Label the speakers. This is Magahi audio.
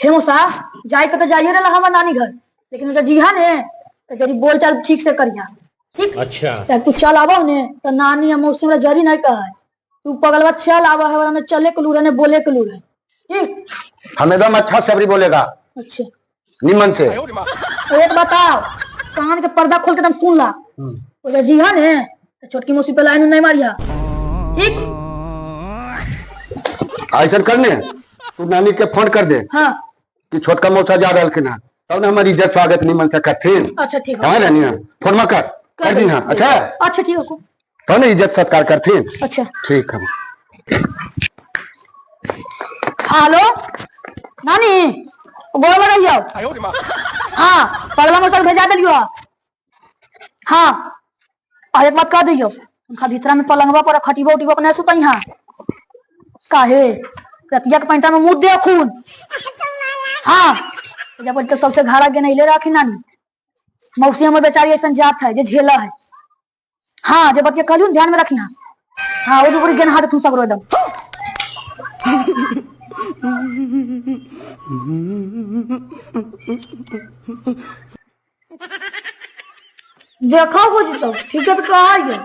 Speaker 1: हे मौसा जाए के तो जाइए रहा हमार नानी घर, लेकिन उधर जीहा ने तो जरी बोल चाल ठीक से करिहा। ठीक?
Speaker 2: अच्छा।
Speaker 1: तो तू चल आवा ने तो नानी या मौसी हमरा जरी नहीं कहा है, तू पगलवा चल आवा है ने चले के लूर है ने बोले के लूर है। ठीक?
Speaker 3: हम एकदम अच्छा से अबरी बोलेगा।
Speaker 1: अच्छा।
Speaker 3: निमन से।
Speaker 1: तो एक बताओ, कान के पर्दा खोल के एकदम सुन ला। उधर जीहा ने तो छोटकी मौसी पे लाइन नहीं मारिया। ठीक?
Speaker 3: ऐसा करने तू नानी के फोन कर दे।
Speaker 1: हाँ।
Speaker 3: कि छोटका मौसा जा रहा ना, तब ना हमारी इज्जत स्वागत निमन से करथिन।
Speaker 1: अच्छा ठीक है।
Speaker 3: हाँ नानी, फोन में कर कर दी। हाँ अच्छा।
Speaker 1: अच्छा ठीक है।
Speaker 3: तब ना इज्जत सत्कार करथिन।
Speaker 1: अच्छा
Speaker 3: ठीक है।
Speaker 1: हेलो नानी, गोड़ में रहियो। हाँ पगला मौसा भेजा दिलियो। हाँ और एक बात कह दियो, उनका भीतरा में पलंगवा पर खटिबा उटिबा नहीं सुतई। हाँ काहे रतिया के पैंटा में मुँह दे खून। हाँ जब तो सबसे घाड़ा के नहीं ले रखी नानी, मौसी हमर बेचारी ऐसा जात है जे झेला है। हाँ जब बतिया कहलियो ध्यान में रखी। हाँ हाँ वो जो पूरी गेन हाथ तू सगरो एकदम। देखो कुछ तो ठीक है तो कहा है।